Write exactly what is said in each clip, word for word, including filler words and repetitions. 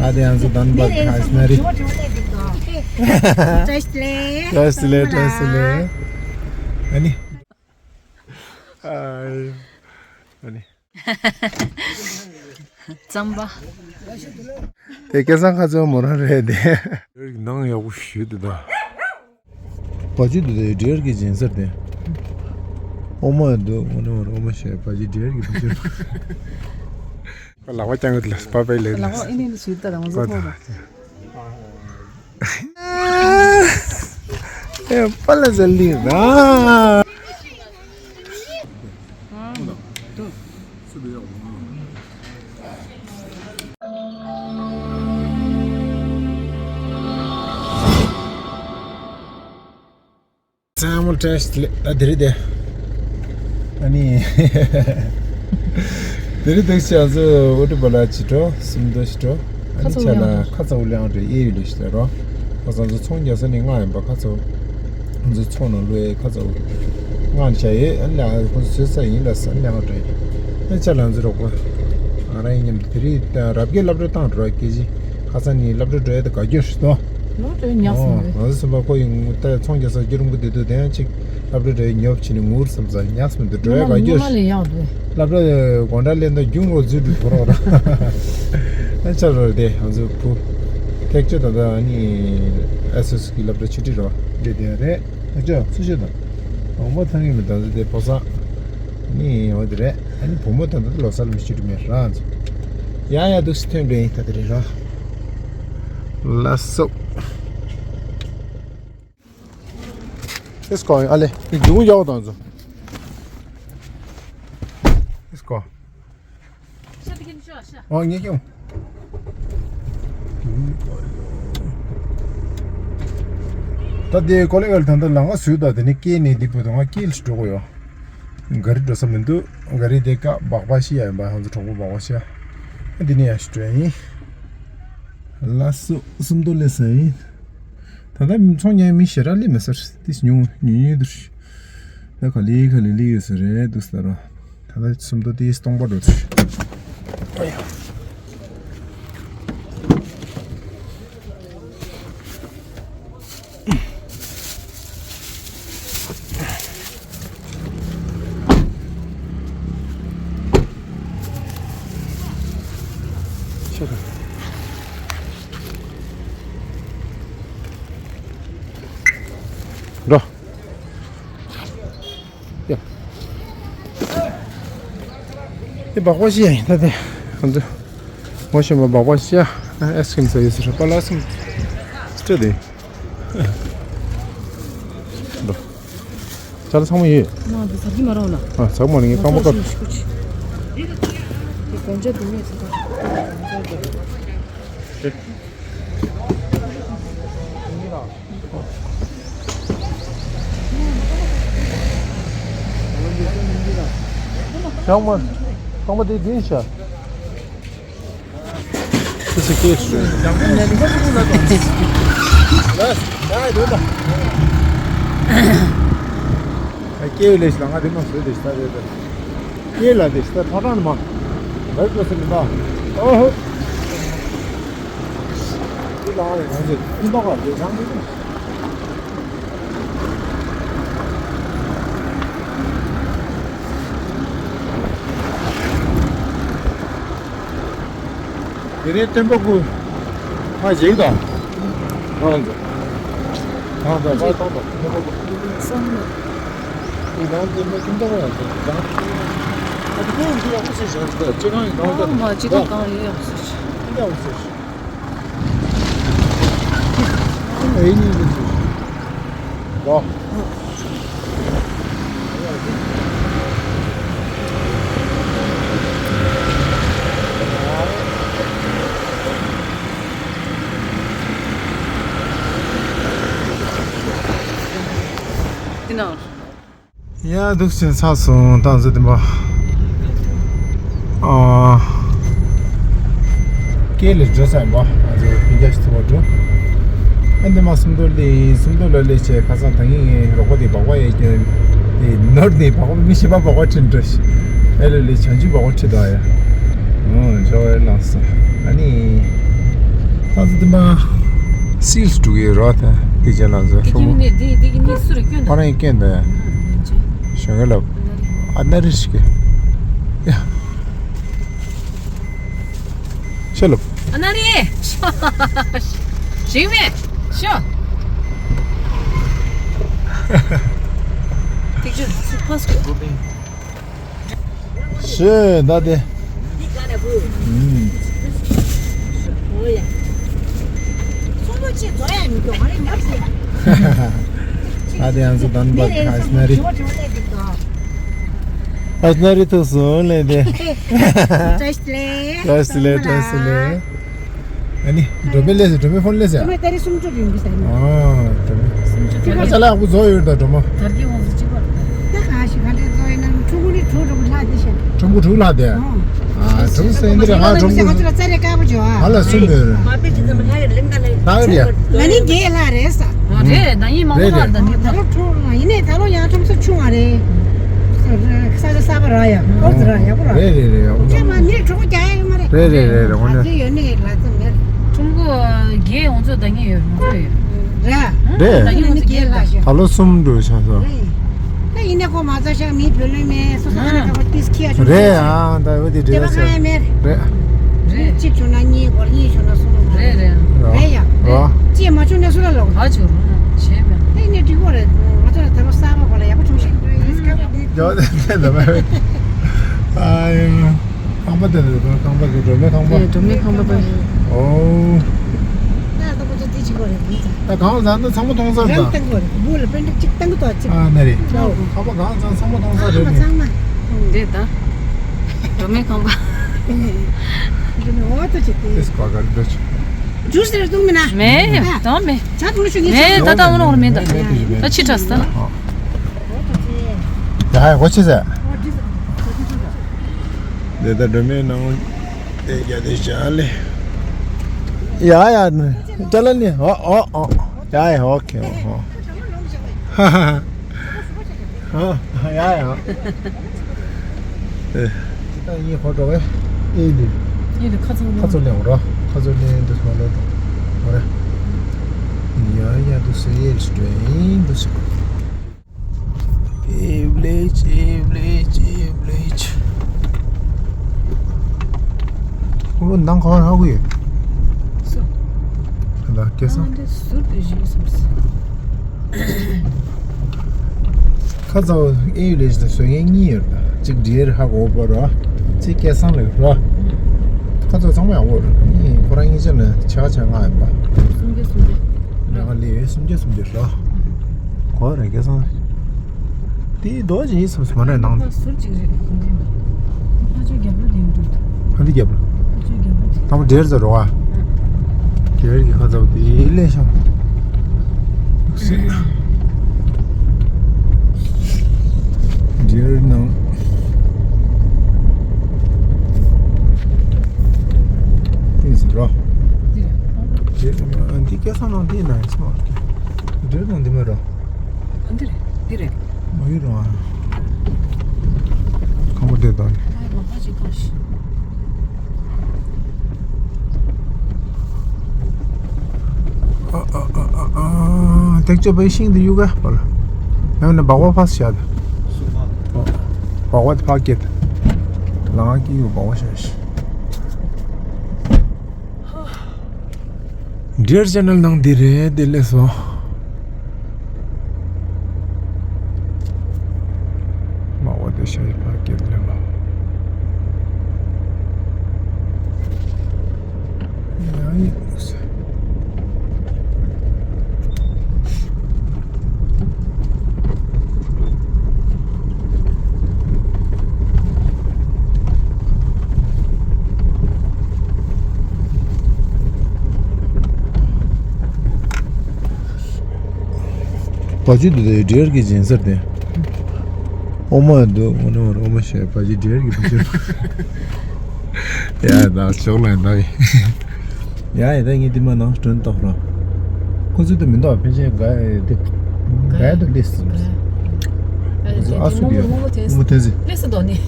ཨ་དེ་ཡང་ཚོ་དམ་པ་ཁ་སྣ་རི། བཀྲ་ཤིས་བདེ་ལེགས། བཀྲ་ཤིས་བདེ་ལེགས། བཀྲ་ཤིས་བདེ་ལེགས། ཨ་ནི། ཨ་ནི། རྩམ་པ། དེ་སྐལ་བཟང་ཁ་ཚོན་མོ་རང་རེད་དེ། ནང་ཡག་པོ་ཞུ་དེ་ད། བ་ཅུ་དུ་དེ་འདྲེར་གྱི་སྦྱིན་སར་དེ། ཨོ་མ་འདུག་ཨོ་ནོར་ཨོ་མ་ཞེས་བ་ཅུ་འདྲེར་གྱི་བ་ཅུ། ལག་པ་བརྐྱང་གི་ལ་པ་པའི་ལས། ལག་པ་ཨེ་ནི་ནི་ཞུས་ད་རང་བཟོ་ཐོག་ད། ཨེ་པ་ལ་ཟ་ལི་ར། ཚང་མ་བཀྲ་ཤིས་བདེ་ལེགས། ཨ་དེ་རེད་དེ། ཨ་ནི། དེ་རིང་འདུག་ཅག་ཚོ་ཨོ་ཏི་པ་ལ་ཅི་འགྲོ་སུམ་མདོ་ཞིག་འགྲོ། ཨ་ནི་ཆ་ལ་ཁ་ཚ་བོ་ལེང་རེ་ཨེ་ཡོད་ལེ་ཞིག་ལ་རོ། ཁ་ཚ་ཚོ་ཚོང་རྒྱག་ས་ནི་ང་ཡིན་པ་ཁ་ཚ་བོ། ང་ཚོ་ཚོང་ནང་ལོས་ཁ་ཚ་བོ། ང་ནི་བྱ་ཡོད་ཨ་ནི་ལ་ཁོ་ཚོ་བཟོས་ས་ཡིན་ལ་ས་ནི་ལེང་རེ། ཨ་ཆ་ལ་ང་ཚོ་རོགས་པ། ང་རང་ཡིན་མཉམ་དུ་དེ་རིང་རབ་རྒྱས་སློབ་གྲྭ་བཏང་འགྲོ་སྐད་ཅིག་ཁ་སང་ནི་སློབ་གྲྭ་འགྲོ་ཡ་དེ་དགའ་སྐྱོ་ཞིག་འདུག་ལོ་དེ་ཉག་སོང་རེད། ང་ཚོ་སེམས་པ་ཁོ་ཡིན་ངུ་ད་ཚོང་རྒྱག་ས་རྒྱུ་རིང་པོ་དེ་དུས་དེ་ཡང་ཅིག་སློབ་གྲྭ་འགྲོ་ཡ་ཉོབ་བྱས་ནས་ངུར་བསམ་ས་ཉག་སོང་དུ་འགྲོ་ཡ་དགའ་སྐྱོ་ཞིག་ཉི་མ་ལས་ཡག་འདུག་སློབ་གྲྭ་དགོང་དག་སླེབས་ད་རྒྱུན་རོ་འཛུལ་འགྲོ་གོ་རོགས་ར། ཨ་ཆ་རོ་དེ་ང་ཚོ་བུ། ཐེག་ཆེ་ད་ད་ནི་ཨེ་སི་ཨེ་སི་གི་སློབ་གྲྭ་ཆུ་ཁྲི་རོ་འདི་དེ་རེད། ཨ་ཅོ་སུ་ཆེ་དང་། འོང་པ་ཐང་ཡིན་མི་ད་ཚོ་དེ་ཕོ་སང་། ནི་འོ་དེ་རེད། ཨ་ནི་བུ་མོ་ད་ད་ལོ་སར་མི་ཆུ་ཁྲི་མེད་ར་ཚོ། ཡ་ཡ་འདུག་སེ་ཐོན་པའི་ད་དེ་རེད་ར། ལ་སོ། ཨེ་སི་ཀོ་ཨ་ལེ། ཡུང་ཡའོ་དང་ཚོ། ཨེ་སི་ཀོ། ཨོ་ངེས་ཀྱང་། ད་དེ་ཀོ་ལེ་གལ་ད་ད་ལ་ང་སུས་ད་དེ་ནི་སྐྱེས་ནས་འདི་བུ་དང་ང་སྐྱེས་ལ་འགྲོ་གོ་ཡོ། ག་རི་འགྲོ་ས་མི་འདུག་ག་རི་དེ་ཀ་སྦག་སྦག་ཤི་ཡ་ཡིན་པ་ཧང་ཚོ་གྲོགས་པོ་སྦག་སྦག་ཤི་ཡ། འདི་ནི་ཡ་ཤི་འགྲོ་ཡ་ཡིན། ལ་སུ་སུམ་མདོ་ལས་ས་ཡིན། ད་ལྟ་ཚོང་ཉལ་མི་ཞེ་དྲག་སླེབས་མེད་ས་རེད། ཏིས་ཉུང་ཉུང་ཉུང་འདུག་ད་ག་ལེ་ག་ལེ་ལེ་ཡོད་ས་རེད་འདུག་ས་ར། ད་ལྟ་སུམ་མདོ་ཏིས་སྟོང་པ་འགྲོ་ཚུལ། ཨ་ཡ། འགྲོ། ཡ། དེ་སྦག་སྦག་ཤི་ཡ་ཡིན་ད་དེ། ང་ཚོ་ངོ་ཤེས་པ་སྦག་སྦག་ཤི་ཡ། ཨ་ཨེ་སི་ཀི་རིམ་ཟ་ཡོད་ཟེར་པ་ལ་སམ་སྤྲད་དེ། འགྲོ། ཅ་ལག་ཚང་མ་ཡོད། ང་འདི་ཟ་གི་མ་རེད་ན། ཨ་ཟ་གི་མ་རེད། ངས་རྐང་པ་བཀབ། དེ་དགོང་ཅག་དེ་ནས་ཟ་ད། ཤང་མ། ཤང་མ་དེ་དེ་ཤ། སུ་སུ་སྐྱེས་སུ། ལ་ལ་ལ་ལ། སྐྱེས་ལས་ཤ་ང་དེ་མ་བཟོས་དེ་ཤ་རེད་དེ། ཡེ་ལ་དེ་ཤ་ཐོ་རངས་མ། བར་དུ་སེམས་པ། ཨོ་ཧོ། དེ་ལ་ང་ཚོ་ཁྱིམ་པ་ག་དེ་ཚང་དེ། དེ་རིང་སྟོན་པ་ཀུན་ཕ་ཞིག་དང་། རང་ཚོ། རང་ཚོ་ཕ་ཐོག་དང་སྟོན་པ་ཀུན། སང་ལོ། ཁྱེད་རང་སྟོན་པ་ཁྱིམ་ཐོག་ཡང་ཚོ་རང་། ཨ་ཁོང་ཚོ་ཡག་པོ་བྱས་བཞག་ཟེར་ཅི་གང་ཡིན་གང་ཟེར། ཨ་མ་ཅི་གང་གང་ཡིན་ཡག་པོ་བྱས། ཡག་པོ་བྱས། ཨེ་ནི་ཡིན་ཟེར། ལོ། ཡ་འདུག་ཕྱིན་ཚར་སོང་། ཏང་ཟེར་དེ་མ། ཨ། སྐྱེལ་ལས་འགྲོ་ས་ཡིན་པ། ང་ཚོ་སྤུན་ཀྱག་ཞིག་ཐུག་པ་འགྲོ། ཨ་འདི་མ་སུམ་མདོ་ལས་སུམ་མདོ་ལ་ལས་བྱས་ཁ་སང་ད་ངའི་རོགས་པ་དེ་སྦག་སྦག་ཡས་ཀྱི་དེ་ནོར་ནས་སྦག་སྦག་མི་གཞན་པ་སྦག་སྦག་ཁྲིད་འགྲོ་ཞིག་ཨེ་ལ་ལས་བྱང་ཆུབ་སྦག་སྦག་ཁྲིད་དོ་ཡ། ཨོ་འཇོ་ཨེ་ལགས་སོ། ཨ་ནི། ད་ཚོ་དེ་མ་སིལ་འགྲོ་གི་རོ། ད་དེ་རྗེས་ལ་ཚོ་དེ་ཤོག་གི་མོ་ནི་དེ་དེ་གི་ནི་སུ་རེ་སྐྱོན་ད། ཁོ་རང་གི་སྐྱོན་ད། ཨ་ནི་ཅི་ཞོན་གི་ལབ། ཨ་ན་རི་ཞིག་གི་ཡ། ཤ་ལབ། ཨ་ན་རི། ཞིག་མེད་ཤོ། དེ་ཅི་སུ་ཕོ་སི་ཀི་ཤེ་ད་དེ། ད་དེ་ང་ཚོ་དམ་པ་ཨ་ན་རི། ཨ་ན་རི་ཐུག་སོང་ལེ་དེ། བཀྲ་ཤིས་བདེ་ལེགས། བཀྲ་ཤིས་བདེ་ལེགས། བཀྲ་ཤིས་བདེ་ལེགས། ཨ་ནི་སྒྲོལ་མའི་ལས་སུ་སྒྲོལ་མའི་ཕོན་ལས་སུ། སྒྲོལ་མའི་ཏ་རིག་སུམ་ཅུ་རིང་གི་ཟེར་ནས། ཨ་སྒྲོལ་མའི་སུམ་ཅུ་ཁྱེད་ཀ་ཅ་ལག་ཁུ་བཟོ་ཡོད་ད་སྒྲོལ་མ། དར་གྱི་འོང་ཟེར་གཅིག་པ། ད་གང་ཞིག་ག་འདྲས་བཟོ་ཡིན་ན་ཁྲུང་ཁུ་ནི་གྲུ་གྲུ་ལྷག་དེ་ཤ། ཁྲུང་ཁུ་གྲུ་ལྷག་དེ། ཨ་གྲུ་ཟེར་འདི་རེད། ང་ཁྲུང་ཁུ་ང་ཚོ་ལ་རྩ་རེ་དཀར་པོ་བྱོས་ཨ། ང་ལ་གསུམ་ཡོད་རེད། ལྷག་གི་རེད། ང་ནི་བརྒྱད་ལྷག་རེད་ས། རེད་ད་ཡིན་མང་པོ་ལྷག་ད་ནི་ད། ད་ལོ་ཁྲུང་ཡིན་ནས་ད་ལོ་ཡང་ཁྲུང་ས་ཆུང་བ་རེད། ས་ཆ་གསར་པ་རག་ཡ་ཨོ་ཙི་རག་ཡག་པོ་རག་རེད་རེད་རེད། ཁྱོད་མ་མིར་གྲོགས་རྒྱག་ཡ་ཡོད་མ་རེད། རེད་རེད་རེད་རེད། འོ་ན་ད་ལོ་ཡོད་ནི་ལ་ཙམ་མེད། ཁྲུང་ཁུ་བརྒྱད་འོང་ཚོད་ད་ངེས་ཡོད་འོང་ཚོད་ཡོད། རེད། ད་ངེས་འོང་ཚོད་བརྒྱད་ལ་ཤོད། ད་ལོ་གསུམ་འགྲོ་ཆགས་སོང་། ད་ཡིན་ནས་ཁོ་མ་ཚ་ཤག་མི་བུ་ལོན་མེད་སོ་སོ་ཧ་ན་ཁ་པ་ཏིས་ཁྱི་ཡ་ཆུང་རེད་ཆུང་ཨ། ད་འོ་དེ་དེ་བ་རེད་ཁ་ཡ་མེད། རེད། རེད། གཅིག་བྱུང་ན་གཉིས་སྐོར་གཉིས་བྱུང་ན་གསུམ་སྐོར། རེད་རེད། རེད་ཡ། རོ། ཅེས་མ་བྱུང་ན་སུ་ལ་ལོག་ད་བྱུང་རུང་བྱས་མེད། ཨེ་ནས་འགྲིག་གོ་རེད། ང་ཚོ་ལ་དེ་རོ་གསར་པ་གོ་ལ་ཡག་པོ་བྱུང་ཤིང་འགྲོ་ཡིན་སྐབས་འདི། ཡོད་དེ་དེ་ད་མ་རེད། ཨ་ཡ། ཁང་པ་དེ་རེད་པ། ཁང་པ་དེ་སྒྲོལ་མའི་ཁང་པ། ཨེ་སྒྲོལ་མའི་ཁང་པ་དེ་རེད། ཨོ། ད་ལྟ་ཁོ་ཚོ་དེ་བྱེད་གོ་རེད་མི་ཚ། ད་གང་ལ་ད་ཚང་མ་མཐོང་ས་རེད་རང་ད། བཏང་གོ་རེད་བུ་ལ་པན་ཏིག་ཅིག་བཏང་གི་ཏོ་ཅིག་ཨ་ན་རེད། ཨོ། ཁང་པ་གང་ཚང་ཚང་མ་མཐོང་ས་རེད་ཨ་མི། ཚང་མ། འདི་ད། སྒྲོལ་མའི་ཁང་པ། འདི་ནི་འོ་ཏོ་ཅིག་དེ། དེ་སྐོར་ག་རེ་འདྲ་ཆུ། ཇུས་རེ་བཏུང་མིན་ན། མེད་ཡ་བཏང་མེད། ཇ་བཏུང་ཤུགས་ངེས་མེད་ཆག་ད་ད་འོ་ནོར་མེད་ད། ད་ཕྱི་དྲགས་ད། ཡ་ཧའི་གོ་ཆི་ཟེར། འདི་ད་སྒྲོལ་མའི་ནང་དེ་རྒྱ་དེ་བྱ་ལེ། ཡ་ཡ་ནི་ཅ་ལ་ནི་ཨོ་ཨོ་ཨོ། ཡ་ཡ་ཨོ་ཁེ་ཨོ་ཨོ། ཧ་ཧ། ཧ་ཡ་ཡ། ཨེ། ད་ཡིན་ཧོ་འགྲོ་བས། ཨེ་ལི། ཨེ་ལི་ཁ་ཚོ་ཁ་ཚོ་ལེན་འོ་ར། ཁ་ཚོ་ལེན་འདུག་མ་ལོ་འགྲོ། འོ་ར། ཡ་ཡ་འདུག་སེ་ཨེ་ལི་སི་ཏྲེན་འདུག་སེ། ཨེ་ཝི་ལེཇ་ཨེ་ཝི་ལེཇ་ཨེ་ཝི་ལེཇ། ཨོ་ནང་ཁ་བ་ཧ་གོ་ཡོད། སུ། ད་སྐལ་བཟང་། ཨ་འདི་ཟུར་དུ་བཞུགས་སོང་། ཁ་ཚ་བོ་ཨེ་ཡུ་ལེ་ཞིག་དང་བཟོ་མཁན་གཉིས་ཡོད་རེད། གཅིག་འདྲིར་ཧ་གོ་བོ་ར། གཅིག་སྐལ་བཟང་ལ་ར། ཁ་ཚ་བོ་ཚང་མ་ཡག་པོ་རེད། གཉིས་ཁོ་རང་གཉིས་ཆ་ནས་ཆ་ཆ་ང་ཡིན་པ། སུམ་བརྒྱ་སུམ་བརྒྱ། ང་ལས་ཡོད་སུམ་བརྒྱ་སུམ་བརྒྱ་ར། གོ་རེད་སྐལ་བཟང་། དེའི་རྡོ་ཅིག་ཡིན་སོང་མ་རེད་ནང་དུ། ཟུར་ཅིག་རེད། ཕ་ཆོས་རྒྱབ་ལོ་དེ་འདུག་ཕ་འདི་རྒྱབ་ལོ། ཕ་ཆོས་རྒྱབ་ལོ་དེ། ཐང་པོ་འདྲེར་ཟེར་རོ་ཨ། འདྲེར་གྱི་ཁ་ཚབ་དེ་ལས་ཤོག་འདྲེར་ནང་དེ་ཟེར་རོ། འདྲེར་འདི་སྐལ་བཟང་ནང་དེ་ན་ཡིན་སོང་། འདྲེར་ནང་འདི་མ་རོ། ཨ་འདི་རེད། འདི་རེད། མ་ཡུལ་རང་ཨ། ཁང་པ་དེ་དང་། ཨ་མ་ཕ་ཅིག་གང་ཞིག་ཨ་ཨ་ཨ་ཨ་ཨ། ཐེག་ཆོད་པའི་ཤིང་འདི་ཡུ་ག་པ་ལ། ཡང་ན་སྦག་བ་ཕ་སི་ཤ་ད། སུ་མ། སྦག་བ་དེ་ཕ་སྐད། ལང་ཀི་ཡུ་སྦག་བ་ཤ་ཤ། འདྲེར་ཅེ་ནལ་ནང་འདི་རེད་དེ་ལས་སོ། མ་འོ་དེ་ཤ་ཡི་ཕ་སྐད་ལས་མ། ཡང་ཡིན་ཟེར། བ་ཅུ་འདི་དེ་འདྲེར་གྱི་སྦྱིན་སར་དེ། ཨོ་མ་འདུག་ཨོ་ནོར་ཨོ་མ་ཤེས་བ་ཅི་འདྲེར་གྱི་བུ་ཅུ། ཡ་ད་ཤོག་ལ་ཡིན་ད་ཡིན། ཡ་ཡ་ད་ངས་འདི་མ་ནང་སྒྲོན་བཏོག་རོགས། ཁོ་ཚོ་དུ་མི་འདུག་ཕན་ཆད་ག་ཡ་དེ། ག་ཡ་དུ་ལེས། ཨ་སུ་དེ་ཡ་མོ་མོ་ཐེན་སི། མོ་ཐེན་སི། ལེས་སུ་དོ་ནི།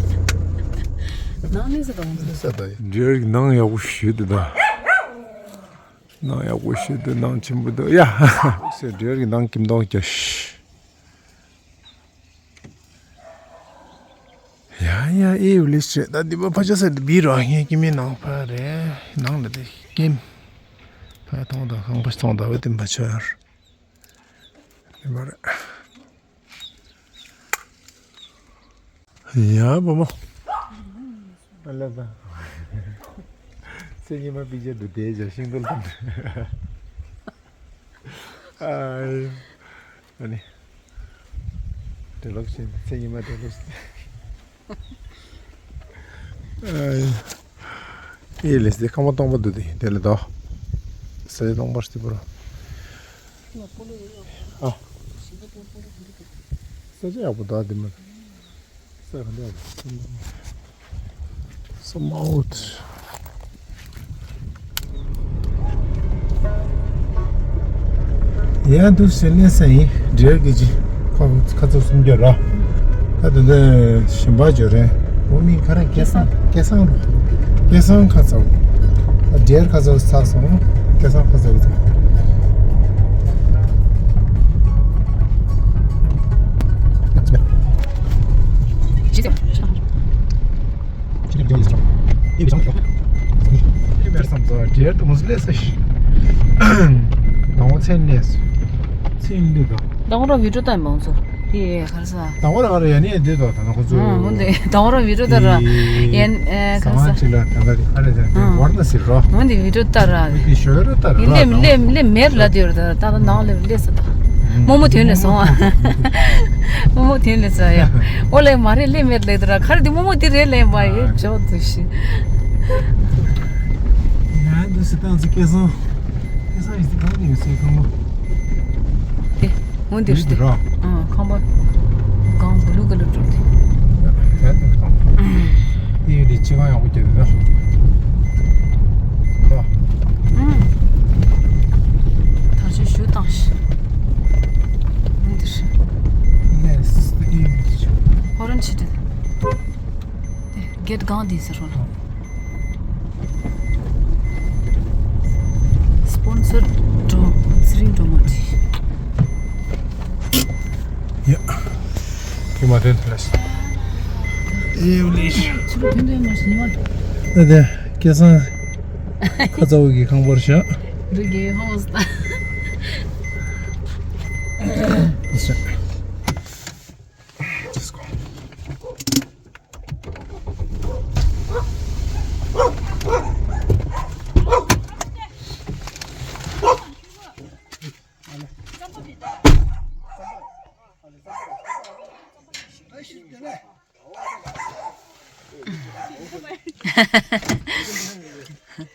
ནང་ལེས་སུ་དོ་ནི། ལེས་སུ་དོ་ཡ། འདྲེར་གྱི་ནང་ཡག་པོ་ཞུས་དུ་ད། ནང་ཡག་པོ་ཞིག་འདུག་ནང་ཆེན་པོ་འདུག་ཡ། སེ་འབྲེལ་གྱི་ནང་ཀིམ་དོང་རྒྱ་ཤི། ཡ་ཡ་ཨེ་ཝི་ལི་ཤེ་ད་འདི་པ་ཕ་ཆ་སེ་འདི་བི་རོ་ངའི་ཀིམ་མི་ནང་ཕ་རེད། ནང་ལ་དེ་ཀིམ་ཕ་ཐོང་དང་ཁང་པ་ཐོང་དང་བ་དེ་ཕ་ཆ་ཡར་འདི་པ་རེད། ཡ་བུ་མོ། ཨ་ལ་ད། ཚེ་ཉི་མ་པི་ཅར་འདུག་དེ་ཅར་ཤིང་ཏོལ་དང་། ཨ་ནི། དེ་ལོག་ཕྱིན་ཚེ་ཉི་མ་དེ་ལོག་ཕྱིན། ཨེ་ལེས་དེ་ཁང་པ་སྟོང་པ་འདུག་དེ་དེ་ལ་དོ། ས་ཆ་སྟོང་པ་ཞིག་པོ་ར། ཨ། ས་ཆ་ཡག་པོ་འདུག་དེ་མ། ས་ག་འདྲ་ཡག་པོ། སམ་ཨའུཊ། ཡ་འདུག་ཟེར་ནས་ས་ཡིན་འབྲེལ་གྱི་ཅི། ཁ་ཁ་ཚོ་སུམ་བརྒྱ་ར། ད་དེ་འདྲ་གཞན་པ་བརྗོད་རན། འོ་མི་ཁ་ར་སྐལ་བཟང་སྐལ་བཟང་ར། སྐལ་བཟང་ཁ་ཚོ། ད་འབྲེལ་ཁ་ཚོ་ཚར་སོང་། སྐལ་བཟང་ཁ་ཚོ་ཚར། དང་པོ་ཚན་ལས་སུ། ཚན་ལས་དང་། དང་པོ་རང་བི་ཌིའོ་ལྟ་མང་ཚོ། ཡེ་གར་ས། དང་པོ་རང་ར་ཡ་ནི་འདི་དོ་ད་ན་ཁོ་ཚོ། ཨང་འོན་ཏེ་དང་པོ་རང་བི་ཌིའོ་ལྟ་ར། ཡན་ཨེ་གར་ས། ས་ཅི་ལ་ད་ག་རི་ཨ་རེ་ད་དེ་ཨང་བར་ན་སི་རོ། འོན་ཏེ་བི་ཌིའོ་ལྟ་ར། དེ་ཤོད་ར་ལྟ་ར། ཡིན་ལེ་ལེ་ལེ་མེར་ལ་དེ་ར་ད་ད་ནང་ལེ་ལེ་ས་ད། རྨོ་མོ་དོན་ལས་སོང་ཨ། རྨོ་མོ་དོན་ལས་ས་ཡ། ཨོ་ལེ་མ་རེད་ལེ་མེར་ལེ་དེ་ར་ཁ་རི་དེ་རྨོ་མོ་དེ་རེད་ལེ་མ་ཡོད་ཇོ་དུ་ཤི། ཡ་འདུག་སེ་ཏང་ཙི་སྐལ་བཟང་། སྐལ་བཟང་ཡིན་ཙི་གང་དེ་ཡོད་སའི་ཁང་པ། དེ་འོན་ཏེ་རེད་དེ་ར། ཨ་ཁང་པ། གང་བུ་ལུ་ག་ལུ་འགྲོ་དེ། ཡ་ད་ད་ཁང་པ། དེ་ཡོད་དེ་ཅི་གང་ཡག་པོ་རྒྱབ་དེ་ད། ད། ཨུམ། ཐག་ཆོད་ཞུ་བཏང་ཤི། འོན་ཏེ་རེད། ནེས་དེ་ཡོད་དེ། ཧོ་རན་ཆི་དེ། དེ་གེད་གང་དེ་ཟེར་རོ་ལ། སྤོན་སར་འགྲོ་ཚེ་རིང་སྒྲོལ་མ་ཁྲི། ཡ། ཁྱེད་མ་དྲན་ཐལ་ལ་ཤི། ཨེ་ཡོ་ལེ་ཤི། ཚུར་ཕན་ཐོགས་མ་ཤི་ཉི་མ། ད་དེ་སྐལ་བཟང་ཁ་ཚ་བོ་གི་ཁང་པར་བཞག་འདི་གའི་ཧོ་སྟ། ཤ། Just go.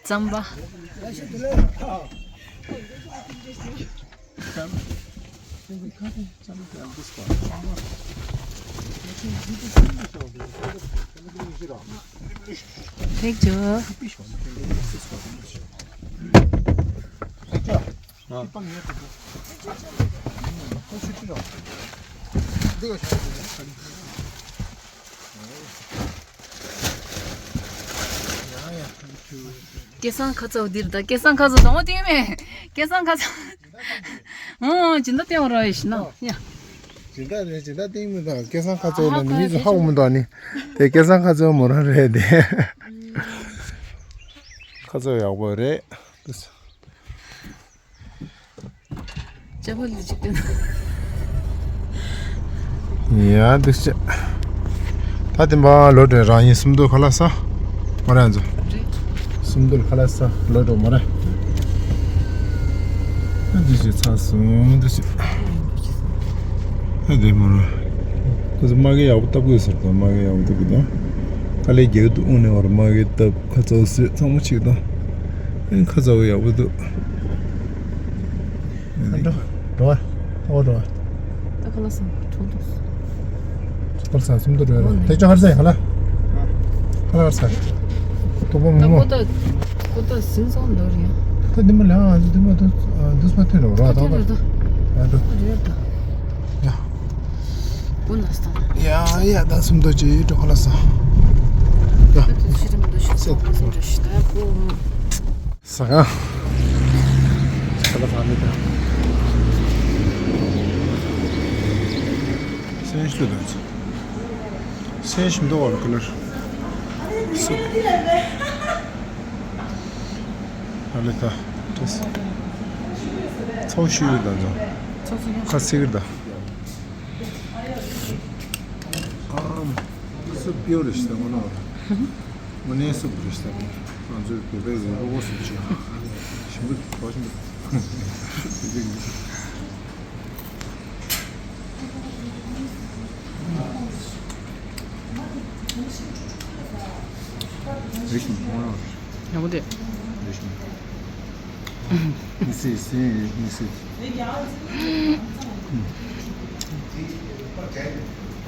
རྩམ་པ། ཐེག་ཆུ། སྐལ་བཟང་ཁ་ཚ་བོ་འདིར་ད་སྐལ་བཟང་ཁ་ཚ་དང་བོ་དེ་མེད། སྐལ་བཟང་ཁ་ཚ། ཨོ་སྦྱིན་བདག་བསྟན་བ་ར་ཡིན་ན་ཡ། སྦྱིན་བདག་རེད་སྦྱིན་བདག་བསྟན་མི་འདུག་སྐལ་བཟང་ཁ་ཚ་བོ་ན་ནི་མི་ཚོ་ཧ་གོ་མི་འདུག་ནི། དེ་སྐལ་བཟང་ཁ་ཚ་བོ་མོ་རང་རེད་དེ། ཁ་ཚ་བོ་ཡག་པོ་རེད། ཅ་ཕ་ལི་ཅིག་ཏུ། ཡ་འདུག་ཅེ། ད་དེ་མ་ལོ་དྲན་རང་ཡིན་སུམ་མདོ་ཁ་ལག་ས། མ་ར་ཚོ། རེད། སུམ་མདོ་ཁ་ལག་ས་ལོ་དྲོ་མ་ར། ད་འདུག་ཅེ་ཚ་སུམ་འདུག་ཅེ། ད་དེ་མ་ར། ཁོ་ཚོ་མ་གི་ཡག་པོ་བཏབ་དགོས་ཟེར་དང་མ་གི་ཡག་པོ་བཏབ་དགོས་དང་། དཀའ་ལས་རྒྱག་འདུག་དངོས་གནས་བར་མ་གི་བཏབ། ཁ་ཚ་བོ་བཟོས་ཚང་མ་ཆིག་དང་། ཨེ་ཁ་ཚ་བོ་ཡག་པོ་འདུག་ཨ་འགྲོ། འགྲོ་བ། ཨོ་འགྲོ་བ། ད་ཁ་ལག་ས་འགྲོ་འདུག་ཁ་ལག་ས་སུམ་མདོ་འགྲོ་ཡ་རེད། དེ་ཅོ་ཧར་ས་ཡ་ཁ་ལག་ཁ་ལག་ཧར་ས་རེད། ཏོག་པ་ད་མི་མོ། ཀོ་ད་ཀོ་ད་སིང་སོང་འདོར་ཡ། ད་འདི་མ་ལ་ཨ་འདི་མ་ད་འདུག་སྨ་ཐོན་རོ་ར་ད་ད། ཨ་འགྲོ། རེད་ད། ཡ། ཀུན་ལ་སྟོང་། ཡ་ཡ་ད་སུམ་མདོ་ཅི་འགྲོ་ཁ་ལག་ས། ཡ། ད་དུ་ཤི་རིམ་འདུ་ཤི་སོང་སུམ་འདྲ་ཤི་ད་ཀུ། ས་ག་ཁ་ལ་ཁ་ནི་ད། སེན་ཤུ་ལ་ད་ཚོ། སེན་ཤུ་མདོ་བ་ལ་ཁ་ལར། སུ། ཨ་ལེ་ད། ཏྲེས། ཚོགས་ཤུ་ཡོད་ད་ཚོ། ཚོགས་ཤུ་ཡོད། ཁ་སི་གི་ད། ཨམ། སུ་པིའོ་རེ་ཤི་ད་མ་ན་བ། དངོས་གནས་སུ་པིའོ་རེ་ཤི་ད་མ། ང་ཚོའི་བོད་པའི་རི་རོ་བོ་སུ་ཅི། ཞིམ་པོ་གོ་ཞིམ་པོ། རེ་ཤི་མ་ན་བ། ཡག་པོ་དེ། རེ་ཤི་མ། མི་སྲིད་སྲིད་མི་སྲིད།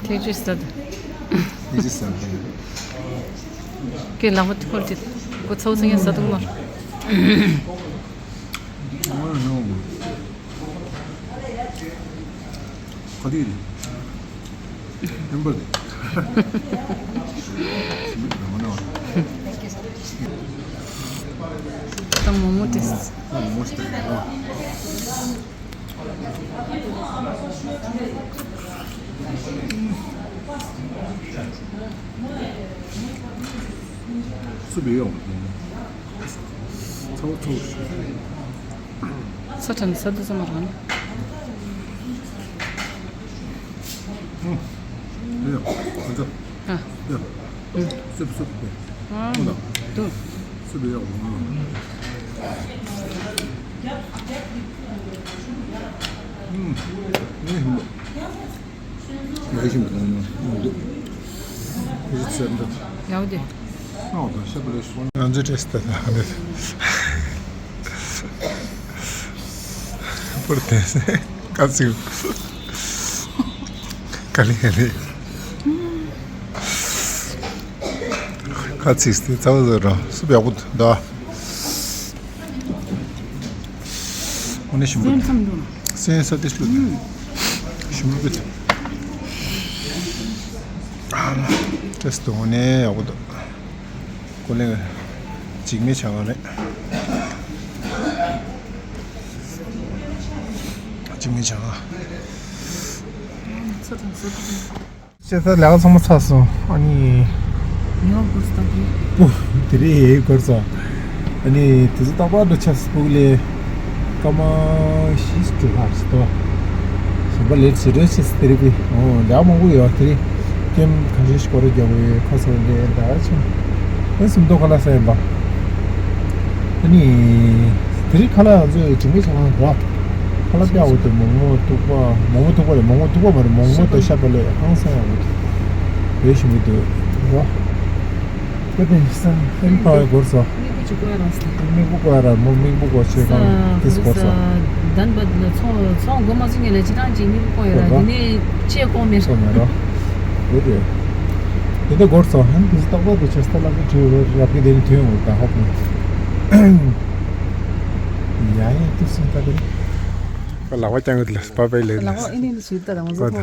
ཐེག་ཆུ་ས་དང་། ཐེག་ཆུ་ས་དང་། ཀྱེ་ལག་པ་ཐུག་པར་བྱེད། ཁོ་ཚ་བོ་ཚ་ངན་ས་དུག་མར། ཨ་ནོ། ཁ་དིག་རེད། ཨེམ་པར་རེད། ད་མོག་མོག་དེ། ད་མོག་མོག་ཞིག་ད། སུ་བི་ཡོང་། ཚ་བོ་ཚ་བོ་ཞིག། ས་ཁྲ་ནི་ས་དུ་ས་མ་རང་། ཨུ། ཡ། ཁོ་ཚོ། ཨ། ཡ། ཨུ། སུབ་སུབ་དེ། ཨ། ཁོ་ལ། དུ། སུབ་ཡ། ཨུ། ཨུ། ཨུ། ང་ཚོའི་ཏྲེས་ཏེ་ད་ཧ་ནེ། པུར་ཏེ་སེ་ཀ་ཚིག་ཀ་ལི་ཀ་ལི་ཀ་ཚིག་སྟེ་ཚ་བོ་ཟེར་རོ་སུ་བ་ཡག་པོ་འདུག་དངོས་གནས་ཞིམ་པོ་འདུག་སེམས་སམ་འདུག་སེམས་ས་ཏེ་ཞུ་འདུག་ཞིམ་པོ་འདུག་ཨ་ཏེས་ཏེ་དངོས་གནས་ཡག་པོ་འདུག་ཀོ་ལེ་འཇིགས་མེད་བྱ་ངང་རེད། འཇིགས་མེད་བྱ་ངང་། ཚོ་དང་ཚོ་དང་། ཅེས་ད་ལས་ཀ་ཚང་མ་ཚར་སོང་། ཨ་ནི། ཉོ་དགོས་སྟངས་དེ། པུ། དེ་རེད་སྐོར་སོང་། ཨ་ནི་དེ་ཚོ་རྟག་པར་དུ་ཆབ་སྲིད་ཕུག་ལས། སྐར་མ་བཞི་དྲུག་ལྷག་ཞིག་འདུག་གཞན་པ་ལས་བྱེད་སྒྲོལ་ཆེ་སི་དེ་རེད་པས། ཨོ་ལས་མང་པོ་ཡོད་དེ་རེད། ཀེམ་གང་ཞིག་སྐོར་རྒྱག་དགོས་ཡོད་ཁ་སང་ལས་ད་ཆུང་། ཨེ་སུམ་མདོ་ཁ་ལག་ཟ་ཡིན་པ། ཨ་ནི། དེ་རིང་ཁ་ལག་ང་ཚོས་འཇིགས་མེད་བྱ་ངང་རོ། ཁ་ལག་པ་ཡག་པོ་འདུག་མོག་མོག་ཐུག་པ། མོག་མོག་ཐུག་པ་རེད། མོག་མོག་ཐུག་པ་མ་རེད། མོག་མོག་དང་ཤ་བག་ལེབ་ཧང་སང་ཡག་པོ་འདུག་འོས་ཞིམ་པོ་འདུག་རོ། ཁོ་དེ་སང་ཧེན་ཕ་གོར་སོ། མིག་བུ་ཅིག་བཀོག་རང་སོ། མིག་བུ་བཀོག་ར་མོ་མིག་བུ་བཀོག་ཆེ་གང་ཏིས་གོར་སོ། ད་ནི་བ་ཚོང་ཚོང་སྒོ་མ་ཚུགས་ངེས་ལ་ཅི་ཐང་ཅིག་མིག་བུ་བཀོག་ཡོད་ར། དེ་ནས་ཆེ་བཀོག་མེད་སོ་མེད་རོ། དེ་དེ་དེ་འདྲ་གོར་སོ་ཧན་དེ་སྟག་པ་དེ་ཆེ་སྟག་ལག་གི་བྲིས་རོ་རབ་གི་དེ་ནི་དོན་འོ་ད་ཧོབ་ནི། ཡ་ཡ་ཏིས་སོང་ད་དེ། ལག་པ་བརྐྱང་གི་ལ་སྤ་པའི་ལས་ལག་པ་ཨེ་ནི་ནི་ཞིག་ད་རང་བཟོ་ཁོ་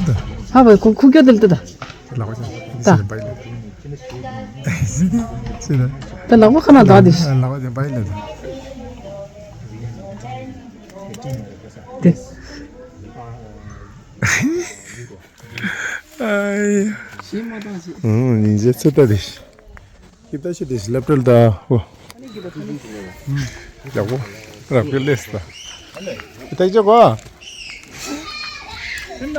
ད། ཧ་བའི་ཁུ་ཁུ་ཁྱོད་དེ་ལྟ་ད། ད་ལག་པ་ཅན་ད་ལག་པ་ཁ་ན་ད་དེ་ལག་པ་ཅན་པའི་ལ་དེ། ཨའི། ཞིམ་མོ་དང་ཞིག་ཨུམ་ཉིན་རྗེས་ཚེ་ལྟ་དེ། ཁྱེད་ལྟ་ཞིག་དེ་སླེབས་བྲལ་ད་ཧོ། ཡག་པོ། རབ་ཀྱི་ལེས་ད། ཁྱེད་ལྟ་ཅོག་གོ། ཡ།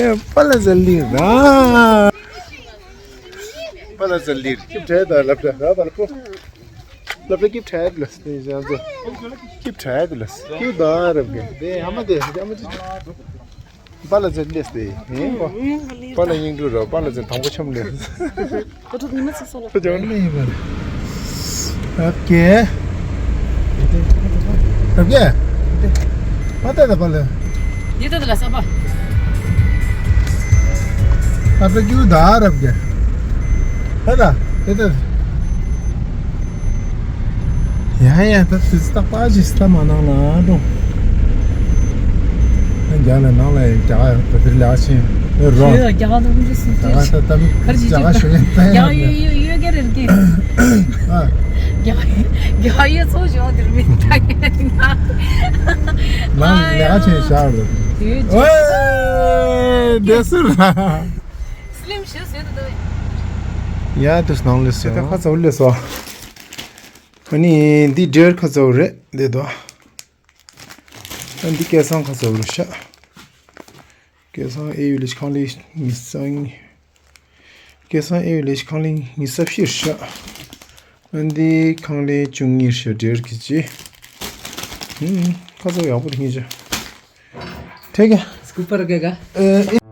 ཨེ་པ་ལ་ཟ་ལི་ར། པ་ལ་ཟ་ལི་ར་ཁྱེད་བྲལ་ད་སླེབས་བྲལ་ར་པ་ལ་པོ། ལབ་ལ་ཀིབ་ཁྲེད་ལ་སྟེ་ཡང་ཚེ། ཀིབ་ཁྲེད་ལ་སྟེ། ཀིབ་དང་རབ་གི་དེ་ཨ་མ་དེ་ཨ་མ་དེ། པ་ལ་ཛེ་ལེ་སྟེ། ཧེ་པ། པ་ལ་སྙིང་འགྲོ་ར་པ་ལ་ཛེ་དང་པོ་ཆམ་ལེ། ད་ཐུག་ཉི་མ་ཚིག་སོང་ལ། ཁ་ཅག་ནི་ཡིན་པ། རབ་གི། རབ་གི། མ་ཏད་ད་པ་ལ། འདི་ད་ལ་ས་པ། ཨ་པ་ཀིབ་ད་རབ་གི། ཧེ་ད་ཧེ་ད། ཡ་ཡ་ད་དུས་རྟག་པར་ཅིག་སྟབས་མ་གནང་ན་འགྲོ། ཨ་རྒྱ་ལ་ནང་ལ་ཡི་རྒྱ་ག་ད་དེར་ལས་ཕྱིན། ཨེ་རོ། ཞུ་ཡ་རྒྱ་གར་ནང་མི་ཞིག་སུ་རྒྱ་གར་ས་ཏམ་ཁར་ཇི་རྒྱ་གར་ཞུ་ཡིན་ཏན་རྒྱ་གར་ཡོད་ཡོད་ཡོད་ག་རེད་ཀི། ཨ། རྒྱ་གར་རྒྱ་གར་ཡོད་ཚོ་བྱུང་དེར་མི་ད་ག་ན། ནང་ལས་ཀ་བྱས་ཤར་རེད། ཡོད་ཨེ་དེ་སུ་ར། སི་ལིམ་ཞུ་ཟེར་དུ་ཡ་དུ་སྣང་ལེ་སོ་ད་ཁ་ཚ་བོ་ལེ་སོ། ཨ་ནི་འདི་འདྲེར་ཁ་ཚ་བོ་རེད་དེ་དོ། ཨ་འདི་སྐལ་བཟང་ཁ་ཚ་བོ་རེད་ཤག་སྐལ་བཟང་ཨེ་ཡུ་ལས་ཁང་ལས་ཉི་ཤུ་རྩ་གཉིས། སྐལ་བཟང་ཨེ་ཡུ་ལས་ཁང་ལས་ཉི་ཤུ་རྩ་བཞི་རེད་ཤག་ཨ་འདི་ཁང་ལས་བཅུ་གཉིས་རེད་ཤག་འདྲེར་གི་ཅི། ཧུམ་ཁ་ཚ་བོ་ཡག་པོ་རེད་ཤག་ཐེག་ག་སྐུ་པར་ག་ག་ཨེ།